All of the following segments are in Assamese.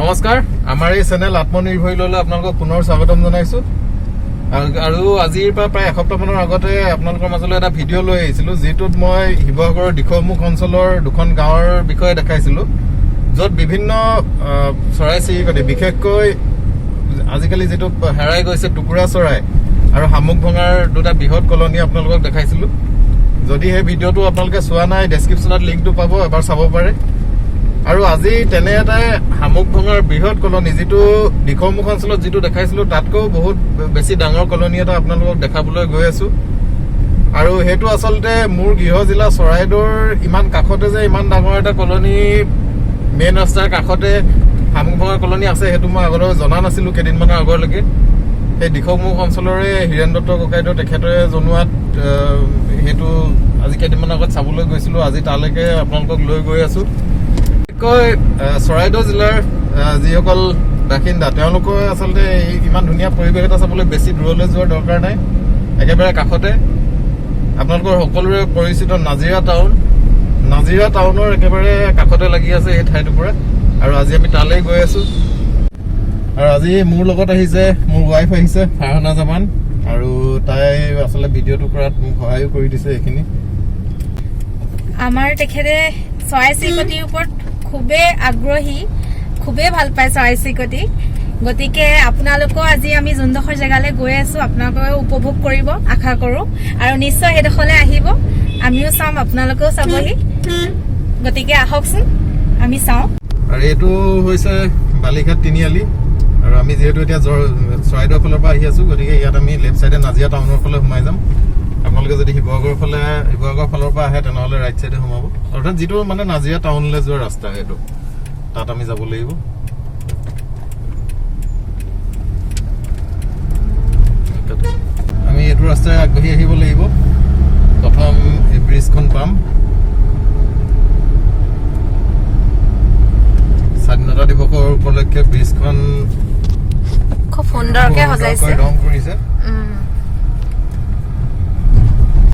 নমস্কাৰ, আমাৰ এই চেনেল আত্মনিৰ্ভৰশীললৈ আপোনালোকক পুনৰ স্বাগতম জনাইছোঁ। আৰু আজিৰ পৰা প্ৰায় এসপ্তাহমানৰ আগতে আপোনালোকৰ মাজলৈ এটা ভিডিঅ' লৈ আহিছিলোঁ, যিটোত মই শিৱসাগৰৰ দিখৌমুখ অঞ্চলৰ দুখন গাঁৱৰ বিষয়ে দেখাইছিলোঁ, য'ত বিভিন্ন চৰাই চিৰিকটি, বিশেষকৈ আজিকালি যিটো হেৰাই গৈছে টুকুৰা চৰাই আৰু শামুক ভঙাৰ দুটা বৃহৎ কলনী আপোনালোকক দেখাইছিলোঁ। যদি সেই ভিডিঅ'টো আপোনালোকে চোৱা নাই, ডেছক্ৰিপশ্যনত লিংকটো পাব, এবাৰ চাব পাৰে। আৰু আজি তেনে এটাই শামুক ভঙাৰ বৃহৎ কলনী, যিটো দিখৌমুখ অঞ্চলত যিটো দেখাইছিলোঁ তাতকৈও বহুত বেছি ডাঙৰ কলনী এটা আপোনালোকক দেখাবলৈ গৈ আছো। আৰু সেইটো আচলতে মোৰ গৃহ জিলা চৰাইদেউৰ ইমান কাষতে যে ইমান ডাঙৰ এটা কলনী, মেইন ৰাস্তাৰ কাষতে শামুক ভঙাৰ কলনী আছে, সেইটো মই আগতে জনা নাছিলোঁ। কেইদিনমানৰ আগলৈকে সেই দিখৌমুখ অঞ্চলৰে হীৰেণ দত্ত ককাইদেউ, তেখেতে জনোৱাত সেইটো আজি কেইদিনমানৰ আগত চাবলৈ গৈছিলোঁ। আজি তালৈকে আপোনালোকক লৈ গৈ আছোঁ। বিশেষকৈ চৰাইদেউ জিলাৰ যিসকল বাসিন্দা, তেওঁলোকৰ আচলতে এই ইমান ধুনীয়া পৰিৱেশ এটা চাবলৈ বেছি দূৰলৈ যোৱাৰ দৰকাৰ নাই। একেবাৰে কাষতে আপোনালোকৰ সকলোৰে পৰিচিত নাজিৰা টাউন, নাজিৰা টাউনৰ একেবাৰে কাষতে লাগি আছে এই ঠাইটুকুৰা। আৰু আজি আমি তালৈ গৈ আছো। আৰু আজি মোৰ লগত আহিছে মোৰ ৱাইফ আহিছে, ফাৰহানা জামান। আৰু তাই আচলতে ভিডিঅ'টো কৰাত মোক সহায়ো কৰি দিছে এইখিনি। আমাৰ তেখেতে চৰাই চিৰিকটিৰ ওপৰত খুবেই আগ্ৰহী, খুবেই ভাল পায় চৰাই চিৰিকটি। গতিকে আপোনালোকেও আজি আমি যোনডোখৰ জেগালৈ গৈ আছো, আপোনালোকেও উপভোগ কৰিব আশা কৰো। আৰু নিশ্চয় সেইডোখৰলৈ আহিব, আমিও চাম, আপোনালোকেও চাবহি। গতিকে আহকচোন, আমি চাওঁ। আৰু এইটো হৈছে বালিঘাট তিনিআলি। আৰু আমি যিহেতু এতিয়া চৰাইদেউৰ ফালৰ পৰা আহি আছো, গতিকে ইয়াত আমি লেফ্ট চাইডে নাজিৰা টাউনৰ ফালে সোমাই যাম। আপোনালোকে যদি শিৱসাগৰ ফালৰ পৰা আহে, তেনেহ'লে ৰাইট চাইডে সোমাব, অৰ্থাৎ যিটো মানে নাজিৰা টাউনলৈ যোৱা ৰাস্তা, সেইটো তাত আমি যাব লাগিব। আমি এইটো ৰাস্তাৰে আগবাঢ়ি আহিব লাগিব। প্ৰথম এই ব্ৰিজখন পাম। স্বাধীনতা দিৱসৰ উপলক্ষে ব্ৰিজখন খুব সুন্দৰকে সজাইছে। ৰং কৰিছে।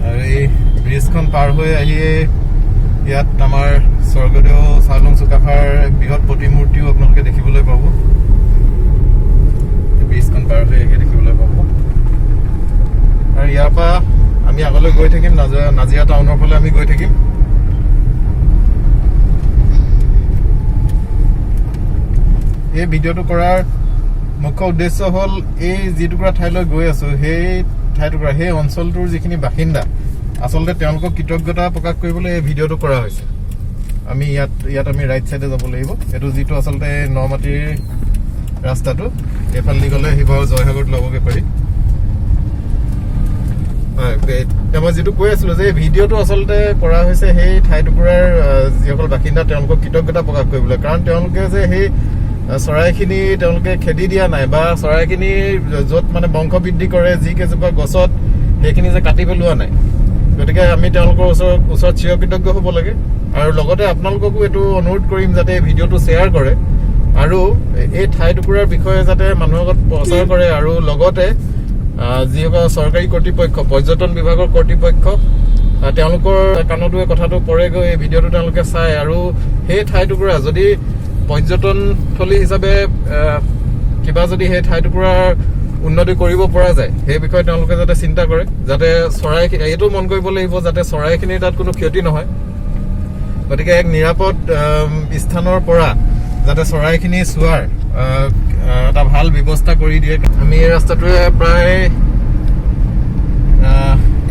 আৰু এই ব্ৰিজখন পাৰ হৈ আহি ইয়াত আমাৰ স্বৰ্গদেউ চাওলুং চুকাফাৰ বৃহৎ প্ৰতিমূৰ্তিও আপোনালোকে দেখিবলৈ পাব। এই ব্ৰিজখন পাৰ হৈ আহি দেখিবলৈ পাব। আৰু ইয়াৰ পৰা আমি আগলৈ গৈ থাকিম, নাজিৰা টাউনৰ ফালে আমি গৈ থাকিম। এই ভিডিঅ'টো কৰাৰ মুখ্য উদ্দেশ্য হ'ল, এই যিটুকুৰা ঠাইলৈ গৈ আছো, সেই ঠাইটুকুৰা, সেই অঞ্চলটোৰ যিখিনি বাসিন্দা, আচলতে তেওঁলোকক কৃতজ্ঞতা প্ৰকাশ কৰিবলৈ এই ভিডিঅ'টো কৰা হৈছে। আমি ইয়াত ইয়াত আমি ৰাইট চাইডে যাব লাগিব। এইটো যিটো আচলতে নমাটিৰ ৰাস্তাটো, এইফালেদি গ'লে শিৱসাগৰ জয়সাগৰত ল'বগৈ পাৰি। হয়, এতিয়া মই যিটো কৈ আছিলো যে এই ভিডিঅ'টো আচলতে কৰা হৈছে সেই ঠাইটুকুৰাৰ যিসকল বাসিন্দা, তেওঁলোকক কৃতজ্ঞতা প্ৰকাশ কৰিবলৈ। কাৰণ তেওঁলোকে যে সেই চৰাইখিনি তেওঁলোকে খেদি দিয়া নাই বা চৰাইখিনি য'ত মানে বংশ বৃদ্ধি কৰে যি কেইজোপা গছত, সেইখিনি যে কাটি পেলোৱা নাই। গতিকে আমি তেওঁলোকৰ ওচৰত চিৰকৃতজ্ঞ হ'ব লাগে। আৰু লগতে আপোনালোককো এইটো অনুৰোধ কৰিম যাতে এই ভিডিঅ'টো শ্বেয়াৰ কৰে আৰু এই ঠাইটুকুৰাৰ বিষয়ে যাতে মানুহৰ আগত প্ৰচাৰ কৰে। আৰু লগতে যিসকল চৰকাৰী কৰ্তৃপক্ষ, পৰ্যটন বিভাগৰ কৰ্তৃপক্ষ, তেওঁলোকৰ কাণতো এই কথাটো পৰেগৈ, এই ভিডিঅ'টো তেওঁলোকে চায় আৰু সেই ঠাইটুকুৰা যদি পৰ্যটনথলী হিচাপে কিবা যদি সেই ঠাইটুকুৰাৰ উন্নতি কৰিব পৰা যায়, সেই বিষয়ে তেওঁলোকে যাতে চিন্তা কৰে, যাতে চৰাই, এইটো মন কৰিব লাগিব যাতে চৰাইখিনিৰ তাত কোনো ক্ষতি নহয়। গতিকে এক নিৰাপদ স্থানৰ পৰা যাতে চৰাইখিনি চোৱাৰ আহ, আহ, এটা ভাল ব্যৱস্থা কৰি দিয়ে। আমি এই ৰাস্তাটোৰে প্ৰায়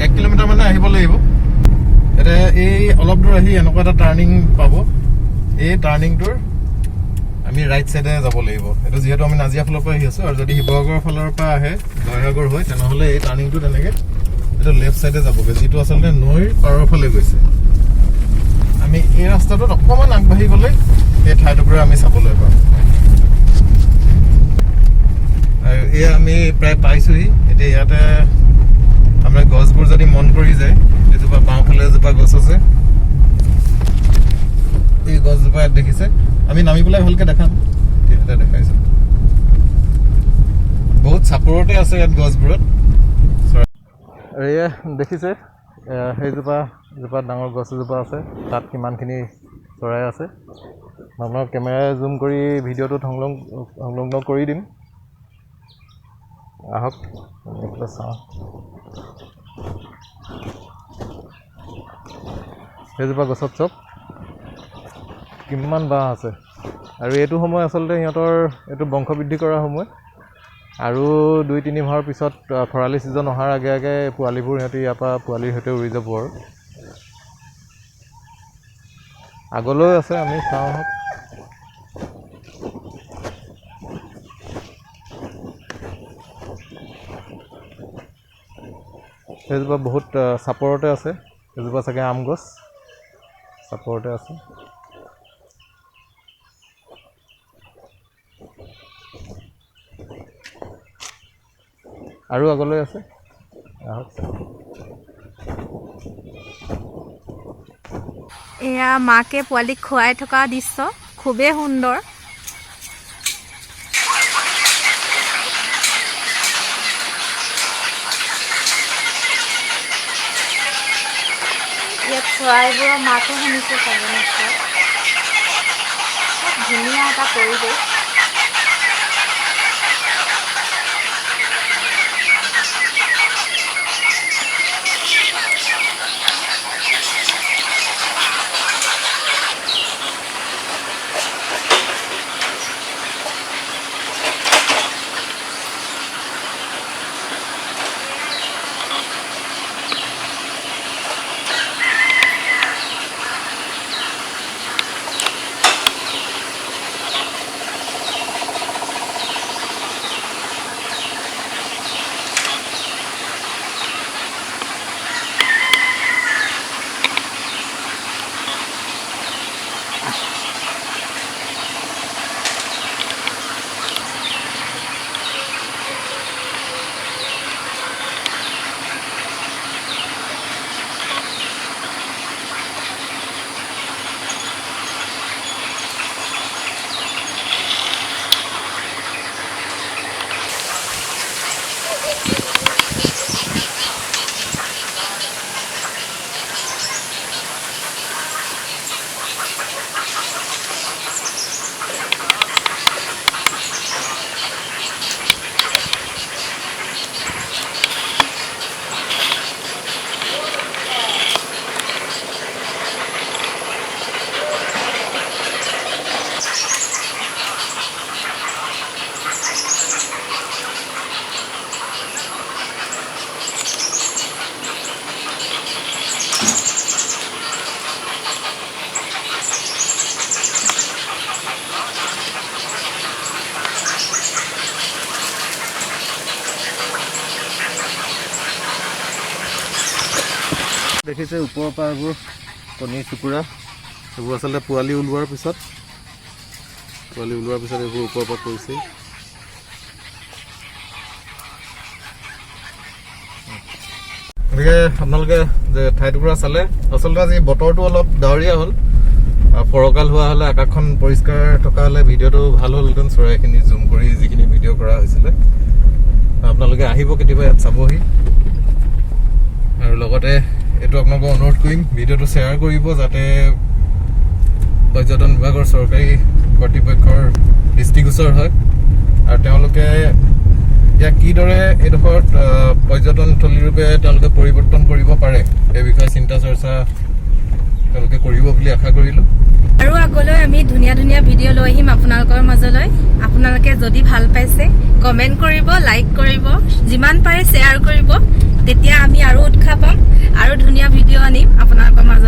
1 কিলোমিটাৰ মানে আহিব লাগিব। এতিয়া এই অলপ দূৰ আহি এনেকুৱা এটা টাৰ্ণিং পাব। এই টাৰ্ণিংটোৰ আমি ৰাইট চাইডে যাব লাগিব। এইটো যিহেতু আমি নাজিৰা ফালৰ পৰা আহি আছো। আৰু যদি শিৱসাগৰৰ ফালৰ পৰা আহে জয়সাগৰ হৈ, তেনেহ'লে এই টাৰ্ণিংটো তেনেকে এইটো লেফ্ট চাইডে যাবগৈ, যিটো আচলতে নৈৰ পাৰৰ ফালে গৈছে। আমি এই ৰাস্তাটোত অকণমান আগবাঢ়ি গ'লে এই ঠাইটুকুৰা আমি চাবলৈ পাম। আৰু এয়া আমি প্ৰায় পাইছোহি। এতিয়া ইয়াতে আমাৰ গছবোৰ যদি মন কৰি যায়, এজোপা বাওঁফালে এজোপা গছ আছে, এই গছজোপা ইয়াত দেখিছে। আমি নামি পেলাই ভালকে দেখাম, ইয়াতে দেখাইছো। বহুত চাপৰতে আছে ইয়াত গছবোৰত। আৰু এয়া দেখিছে, সেইজোপা এজোপা ডাঙৰ গছ এজোপা আছে, তাত কিমানখিনি চৰাই আছে। আপোনাক কেমেৰা জুম কৰি ভিডিঅ'টোত সংলগ্ন কৰি দিম। আহক এইফালে চাওঁ। সেইজোপা গছত চব কিমান বাঁহ আছে। আৰু এইটো সময় আচলতে সিহঁতৰ এইটো বংশবৃদ্ধি কৰাৰ সময়। আৰু 2-3 মাহৰ পিছত খৰালি ছিজন অহাৰ আগে আগে পোৱালিবোৰ সিহঁতি ইয়াৰ পৰা পোৱালিৰ সৈতে উৰি যাব। আৰু আগলৈও আছে, আমি চাওঁ আহক। সেইজোপা বহুত চাপৰতে আছে, সেইজোপা চাগে আম গছ, চাপৰতে আছে। আৰু আগলৈ আছে, আহক। এয়া মাকে পোৱালিক খুৱাই থকা দৃশ্য, খুবেই সুন্দৰ। ইয়াত চৰাইবোৰৰ মাতো শুনিছে চাগে নিশ্চয়। খুব ধুনীয়া এটা পৰিৱেশ। দেখিছে ওপৰৰ পৰা এইবোৰ কণী চুকুৰা, এইবোৰ আচলতে পোৱালি ওলোৱাৰ পিছত, এইবোৰ ওপৰৰ পৰা পৰিছে। গতিকে আপোনালোকে যে ঠাই টুকুৰা চালে, আচলতে আজি বতৰটো অলপ ডাৱৰীয়া হ'ল, ফৰকাল হোৱা হ'লে, আকাশখন পৰিষ্কাৰ থকা হ'লে ভিডিঅ'টো ভাল হ'লহেঁতেন। চৰাইখিনি জুম কৰি যিখিনি ভিডিঅ' কৰা হৈছিলে, আপোনালোকে আহিব কেতিয়াবা ইয়াত চাবহি। আৰু লগতে এইটো আপোনালোকক অনুৰোধ কৰিম, ভিডিঅ'টো শ্বেয়াৰ কৰিব যাতে পৰ্যটন বিভাগৰ চৰকাৰী কৰ্তৃপক্ষৰ দৃষ্টিগোচৰ হয় আৰু তেওঁলোকে ইয়াক কিদৰে এইডোখৰত পৰ্যটনথলীৰূপে তেওঁলোকে পৰিৱৰ্তন কৰিব পাৰে সেই বিষয়ে চিন্তা চৰ্চা তেওঁলোকে কৰিব বুলি আশা কৰিলোঁ। আৰু আগলৈ আমি ধুনীয়া ধুনীয়া ভিডিঅ' লৈ আহিম আপোনালোকৰ মাজলৈ। আপোনালোকে যদি ভাল পাইছে কমেণ্ট কৰিব, লাইক কৰিব, যিমান পাৰে শ্বেয়াৰ কৰিব, তেতিয়া আমি আৰু উৎসাহ পাম আৰু ধুনীয়া ভিডিঅ' আনিম আপোনালোকৰ মাজলৈ।